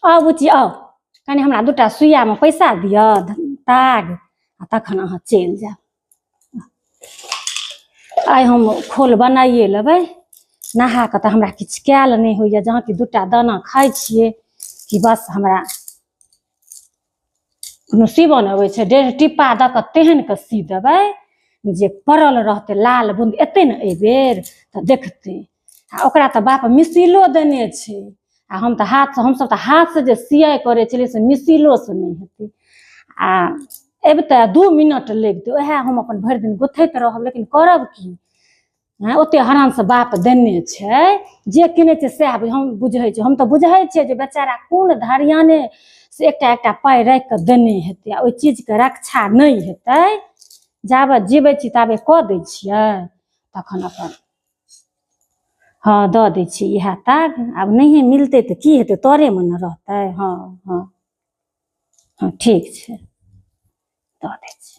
आउ बुच्ची आउ, कनि हमरा दूटा सुइयामे पैसा दिअ ताग, आ तखन अहाँ चलि जायब। आइ हम खोल बनाइए लेबै। नहा कऽ तऽ हमरा किछु कयल नहि होइए, जहाँ कि दूटा दाना खाइ छियै कि बस हमरा कोनो सीवन अबै छै। डेढ़ टिप्पा दऽ कऽ तेहन कऽ सी देबै जे पड़ल रहतै लाल बून्द। एतै ने एहिबेर तऽ देखतै। आ ओकरा तऽ बाप मिसिलो देने छै, आ हम तऽ हाथसँ, हमसभ तऽ हाथसँ जे सियाइ करै छलियै से मिसिलोसँ नहि हेतै। आ अबितै 2 मिनट लगितै, उएह हम अपन भरि दिन गुथैत रहब। लेकिन करब की? हँ, ओते हरानसँ बाप देने छै, जे किनै छै सएह हम बुझै छियै। हम तऽ बुझै छियै जे बेचारा कोन धरियाने से एकटा एकटा पाइ राखि कऽ देने हेतै, आ ओहि चीजके रक्षा नहि हेतै। जाबत जीबै छी ताबे कऽ दै छियै, तखन अपन हँ दऽ दै छियै इएह ताग। आब नहिए मिलतै तऽ की हेतै? तोरेमे ने रहतै। हँ हँ हँ, ठीक छै, दऽ दै छी।